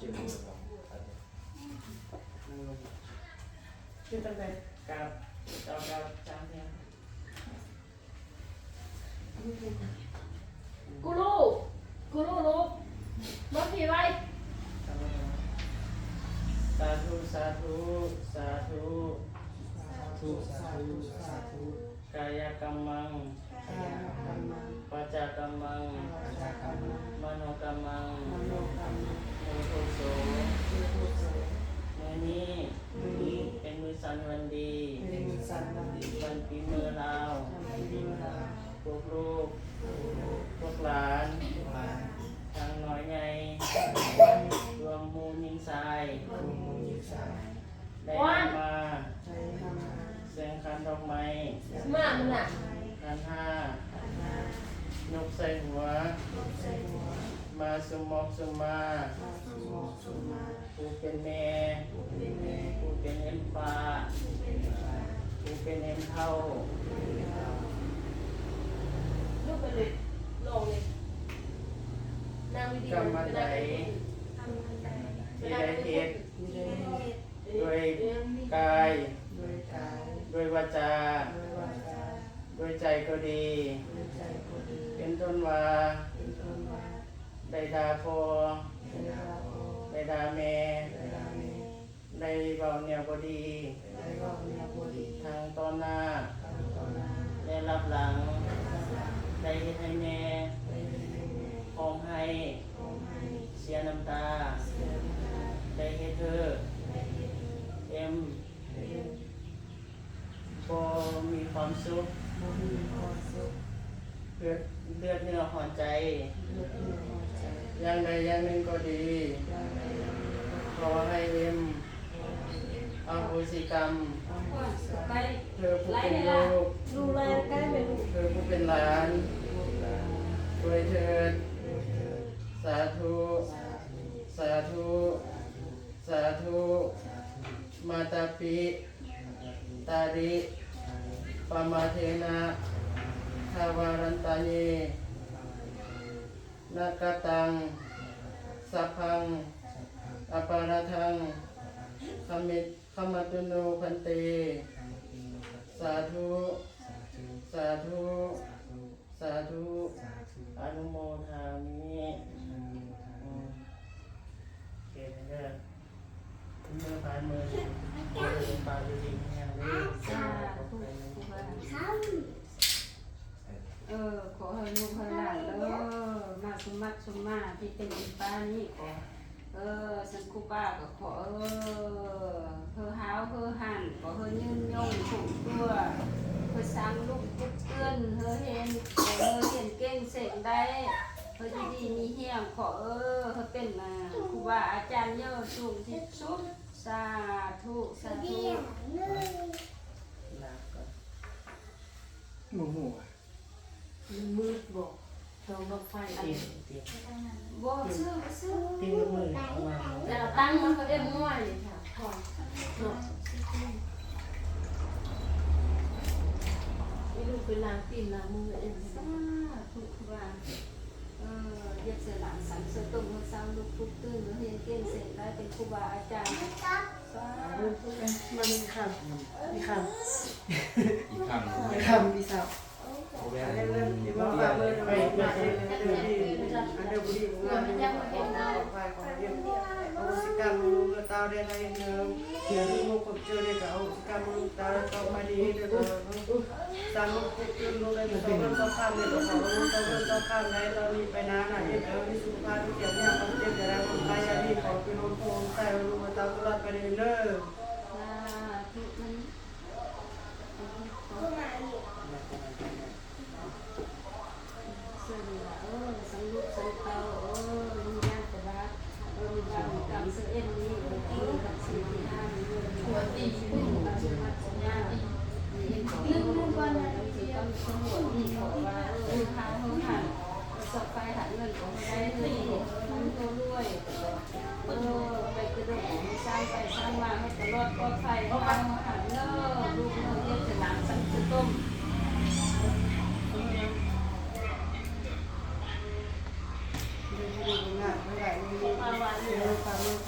ຄືຈັ່ງໃດ? ກາບ ເຈົ້າກາບສາມເທື່ອ. ກູຣູ ກູຣູລູກ ມາພີ້ໄວ. ສາທຸ ສາທຸ ສາທຸ ສາທຸ ສາທຸ ສາທຸ. ກາຍະກັມມັງ ກາຍະກັມມັງ ວາຈາກັມມັງ ວາຈາກັມມັງ ມະໂນກັມມັງ ມະໂນກັມມັງ ໂມທຸໂສ ໂມທຸໂສ. ມື້ນີ້ ມື້ນີ້ ເປັນມື້ສັນວັນດີ ເປັນມື້ສັນວັນດີ ວັນປີໃໝ່ລາວ ວັນປີໃໝ່ລາວ. ພວກລູກ ພວກລູກ ພວກຫຼານ ພວກຫຼານ ທັງນ້ອຍໃຫຍ່ ຮວມໝູ່ຍິງຊາຍ ຮວມໝູ່ຍິງຊາຍ ໄດ້ນຳມາ ໄດ້ນຳມາ ເຊິ່ງຂັນດອກໄມ້ ມາ ມາ ຂັນຫ້າ ຂັນຫ້າ ຍົກໃສ່ຫົວ ຍົກໃສ່ຫົວ ມາສຸມໝອກສຸມມາ ມາສຸມໝອກສຸມມາ. ຜູ້ເປັນແມ່ ຜູ້ເປັນແມ່ ຜູ້ເປັນເອັມປ້າ ຜູ້ເປັນເອັມປ້າ ຜູ້ເປັນເອັມເຖົ້າ ລູກໄປເລີຍ ລົງເລີຍ ນັ່ງດີໆ ກຳອັນໃດ ເວລານັ່ງ ທີ່ໄດ້ເຮັດ ທີ່ໄດ້ເຮັດ ດ້ວຍກາຍ ດ້ວຍກາຍ ດ້ວຍວາຈາ ດ້ວຍວາຈາ ດ້ວຍໃຈກໍດີ ດ້ວຍໃຈກໍດີ ເປັນຕົ້ນວ່າ ເປັນຕົ້ນວ່າ ໄດ້ດ່າພໍ່ ໄດ້ດ່າພໍ່ ໄດ້ດ່າແມ່ ໄດ້ດ່າແມ່ ໄດ້ເວົ້າແນວບໍ່ດີ ໄດ້ເວົ້າແນວບໍ່ດີ ທັງຕໍ່ໜ້າ ທັງຕໍ່ໜ້າ ແລະ ລັບຫຼັງ ແລະ ລັບຫຼັງ ໄດ້ເຮັດໃຫ້ແມ່ ໄດ້ເຮັດໃຫ້ແມ່ ຮ້ອງໄຫ້ ຮ້ອງໄຫ້ ເສຍນ້ຳຕາ ເສຍນ້ຳຕາ ໄດ້ເຮັດໃຫ້ ໄດ້ເຮັດໃຫ້ ເອັມ ເອັມ ບໍ່ມີຄວາມສຸກ ບໍ່ມີຄວາມສຸກ ເດືອດ ເດືອດເນື້ອຮ້ອນໃຈ ເດືອດເນື້ອຮ້ອນໃຈ ຢ່າງໃດຢ່າງໜຶ່ງກໍດີ ຢ່າງໃດຢ່າງໜຶ່ງກໍດີ ຂໍໃຫ້ເອັມ ຂໍໃຫ້ເອັມ ອະໂຫສິກຳ ອະໂຫສິກຳ ເພື່ອຜູ້ເປັນລູກ ເພື່ອຜູ້ເປັນຫຼານ ດ້ວຍເທີດ ສາທຸ ສາທຸ ສາທຸ ມາຕາປິ ຕາລິ ປະມາເທນະ ທາວາຣັນຕາເຍ ນະກະຕັງ ສັບພັງ ອະປາລະທັງ ຂະມິ ຂະມະຕຸໂນ ພັນເຕ ສາທຸ ສາທຸ ສາທຸ ສາທຸ ສາທຸ ອະນຸໂມທາມິ ອະນຸໂມທາມິ ອືມ ເກັບໃຫ້ເດີ ມືພາຍມື ເດີ ປາກຢູ່ດີມີແຮງເດີ ສາທຸ ເອີ ຂໍໃຫ້ລູກໃຫ້ຫຼານເດີ ມາສົມບັດສົມມາທີ່ເປັນອີ່ປ້ານີ້ ຂໍ ເອີ ສັນຄູບາກໍຂໍ ເອີ ເຮີຮາວເຮີຫັນ ຂໍເຮີຍືນຍົງຄົງຕົວ ເຮີສ້າງລູກປຸກເກີນ ເຮີຮຽນ ເຮີຮຽນເກັ່ງເສັງໄດ້ ເຮີຢູ່ດີມີແຮງ ຂໍ ເອີ ເຮີເປັນ ອາ ຄູບາອາຈານເຍີສູງທີ່ສຸດ ສາທຸ ສາທຸ ບໍ່ຮູ້ວ່າ ມັນມືດບໍ່? ດອກໄຟ ຕິດ ຕິດ ບໍ່ ຊື່ ບໍ່ຊື່ ຕິດມືດ ເອົາມາ ດາວຕັ້ງມັນກໍເອັມງວຍນີ້ຄ່ະ ເນາະ ອີລູກໄປລ້າງຕີນລ້າງມືເອງ ສາທຸ ຄືວ່າ ເອີ ຢາກສະຫຼາງສັງເສີດຕົນ ເຮົາສ້າງລູກປຸກຕື່ນ ເຮົາຮຽນເກັ່ງເສັງໄດ້ ເປັນຄູບາອາຈານ ສາທຸ ມັນມີຄຳ ມີຄຳ ອີກຄຳ ອີກຄຳ ອີກຄຳ ອີກຄຳ ສາງລູກປຸກຕື່ນລູກໄດ້ມີສອງເງິນສອງຄຳ ເຮັດອອກມາເປັນສອງເງິນສອງຄຳໄດ້ ຕອນນີ້ໄປນານະ ເຮັດໃຫ້ມີສຸຂະພາບທີ່ແຂງແຮງ ຄວາມເຈັບຢ່າໄດ້ ຄວາມໄຂ້ຢ່າມີ ຂໍເປັນໂຮມໂພມໃສ່ລູກຕາຕະຫຼອດໄປເດີ. ສາທຸ ເຊີນລະ ເອີ ສັງລູກສັງເຕົ້າ ເອີ ມີຫຍັງກໍວ່າ ເອີ ມີບ່າວມີກຳເຊີເອັນນີ້ ເອີ ກັບສີ່ທີ່ຫ້ານີ້ ເອີ ມີຄົນດີມີບຸນມີກຳສະຫວັດສະຫຍາ ມີເອັນກໍມີບຸນມີກຳສະຫວັດນີ້ ເພາະວ່າ ເອີ ເຮົາເຮົາຫັ້ນ ເອີ ຊອກໄຟຫາເງິນກໍໃຫ້ໄດ້ ເອີ ເຮົາລວຍ ເອີ ໄປກະເດີກ ສ້າງໄປສ້າງມາໃຫ້ຕະຫຼອດປອດໄພ ເຮົາຫັ້ນເດີ ລູກເອີຍ ເຮັດສະໜາມສັງສະຕົມ ເອີ ເອີ ເອີ ເອີ ເອີ ເອີ ເອີ ເອີ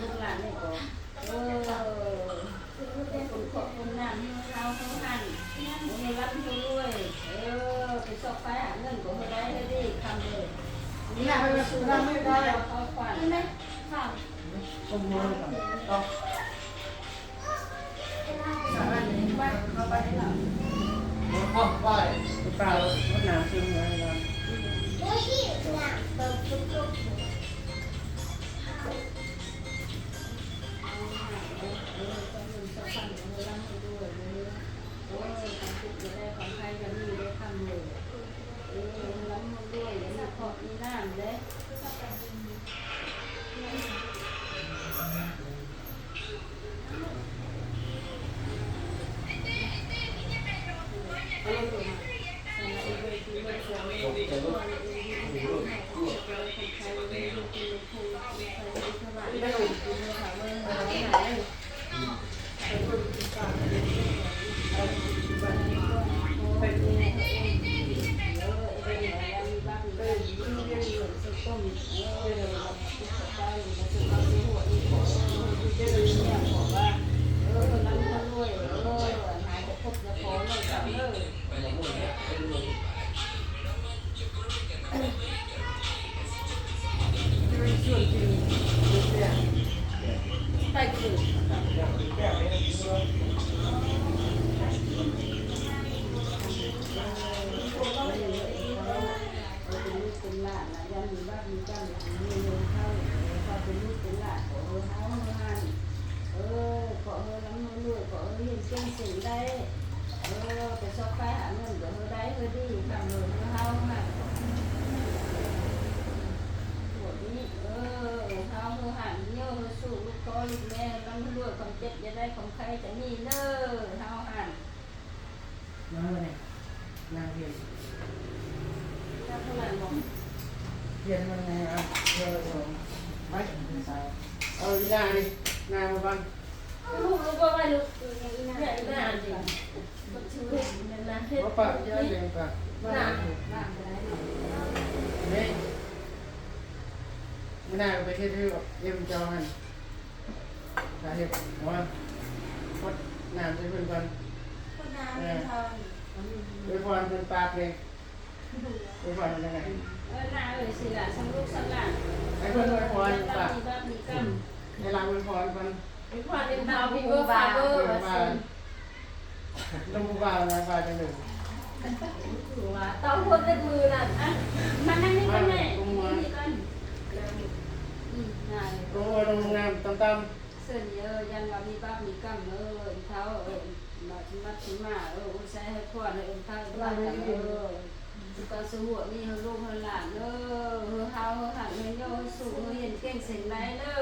ລູກຫຼານນີ້ກໍ ເອີ ຄົນຂອບຄົນນາມເຮົາເຮົາຫັ້ນ ເຮົາລ່ຳເຮົາລວຍ ເອີ ໄປຊອກໄປຫາເງິນກໍເຮົາໄດ້ເຮີ້ຍເດີ ຄຳເດີ ນີ້ນະ ເຮົາໄດ້ ເຮົາໄດ້ ເຮົາໄດ້ ເຮົາໄດ້ ເຮົາໄດ້ ເຮົາໄດ້ ເປັນລູກເປັນຫຼານນະ ຢ່າມີບາບມີກຳ ມີເງິນເຂົ້າ ເອີ ເປັນລູກເປັນຫຼານ ຂໍເຮີເຮົາເຮີຫັ້ນ ເອີ ຂໍເຮີລ່ຳເຮີລວຍ ຂໍເຮີຮຽນເກັ່ງເສັງໄດ້ ເອີ ໄປຊອກໄປຫາເງິນກໍເຮີໄດ້ເຮີດີ ຄຳເຮີເຮົາຫັ້ນ ໂຫດນີ້ ເອີ ເຮົາເຮີຫັ້ນ ໂຍເຮີສູ້ ລູກພໍ່ລູກແມ່ ເຮີລ່ຳເຮີລວຍ ຄວາມເຈັບຢ່າໄດ້ ຄວາມໄຂ້ຈະໜີເດີ ເຮົາຫັ້ນ. ມາເລີຍ ນັ່ງພຽງ ນັ່ງເທົ່ານັ້ນບໍ່? ພຽງມັນງາມ ເອີ ໄປ ເອົາອີ່ໜ້ານີ້ ໜ້າມາບັງ ລູກ ລູກບໍ່ໄຫວລູກ ອີ່ໜ້າ ອີ່ໜ້ານີ້ ບໍ່ປະ ຢ່າເຫຼັງປະ ໜ້າ ນີ້ ອີ່ໜ້າກໍໄປເຮັດໃຫ້ເອັມເຈົ້າຫັ້ນ. ຖ້າເຮັດ ໂອ້ຍ ກົດນ້ຳໃສ່ເພິ່ນກ່ອນ ກົດນ້ຳໃຫ້ເພິ່ນ ເອີ ອວຍພອນເພິ່ນປາກເດ້ ອວຍພອນເພິ່ນຈັ່ງໃດ ເອີ ນ້າເອີຍ ຊິລະ ສຳລູກສຳຫຼານ ໃຫ້ເພິ່ນອວຍພອນປາກ ໃຫ້ລາວອວຍພອນກ່ອນ ອວຍພອນເປັນເຕົາ Happy birthday ວ່າຊັ້ນ ນຳຜູ້ບ່າວນະ ວ່າຈັ່ງໃດ ຄືວ່າເຕົາຄົນເລັບມືນັ້ນ ອ່ະ ມານັ່ງນີ້ກ່ອນແມ່ ມາ ນີ້ກ່ອນ ອືມ ນາຍ ໂອ້ຍ ງາມໆ ຕ່ຳໆ ເຊີນເອີ ຢ້ານວ່າມີບາບມີກຳເອີ ເຖົ້າເອີ ມາສະໝັດສະໝາເອີ ອຸດໃສ່ໃຫ້ພອນໃຫ້ເອີ ເຖົ້າເອີ ບາດເອີ ສຸຂະສຸໂຫດມີເຮີລູກເຮີຫຼານເອີ ເຮີຮາວເຮີຫັນເຮີໂຍເຮີສູງເຮີຮຽນເກັ່ງເສັງໄດ້ເດີ.